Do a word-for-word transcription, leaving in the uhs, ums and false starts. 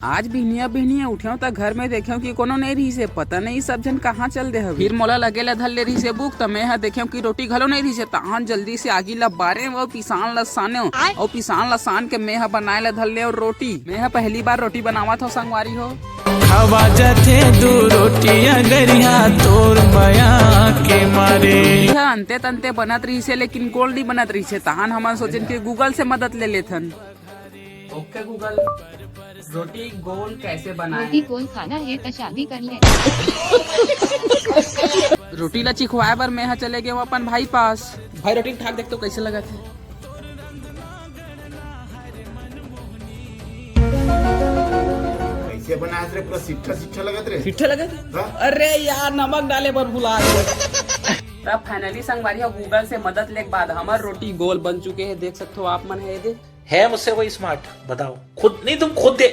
आज बिहनिया बिहनिया उठेंव त घर में देखेंव कि कोनो नइ रहिसे, पता नइ सब झन कहाँ चल दे हवे। फिर मोला लगे ला धर ले रहिसे भूख, त मैं ह देखेंव कि रोटी घलो नइ रहिसे। तहान जल्दी से आगी ला बारेंव अउ पिसान ला सानेंव, अउ पिसान ला सान के मैं ह बनाए ला धर लेंव रोटी। मैं ह पहली बार रोटी बनावत हंव संगवारी हो। खवा जाथे दू रोटियां गरिया तोर मया के मारे। यह अंते तंते बनत रहिसे, लेकिन गोल नइ बनत रहिसे। तहान हमन सोचेन कि Google से मदद ले लेथन। OK Google, रोटी गोल कैसे बनाए? रोटी गोल खाना हे त शादी कर ले। रोटी ला चिखवाए बर मैं ह चले गेंव अपन भाई पास। भाई, रोटी खा के देख तो कैसे लगत हे? कैसे बनास रे? पूरा सिट्ठा सिट्ठा लगत रे। सिट्ठा लगत हे? हाँ? अरे यार, नमक डाले बर भुला गे। तब finally संगवारी हो, Google से मदद लेके बाद हमर रोटी गोल बन चुके हे। देख सकते हो आप मन हे दे। है मुझसे कोई स्मार्ट? बताओ खुद। नहीं, तुम खुद दे।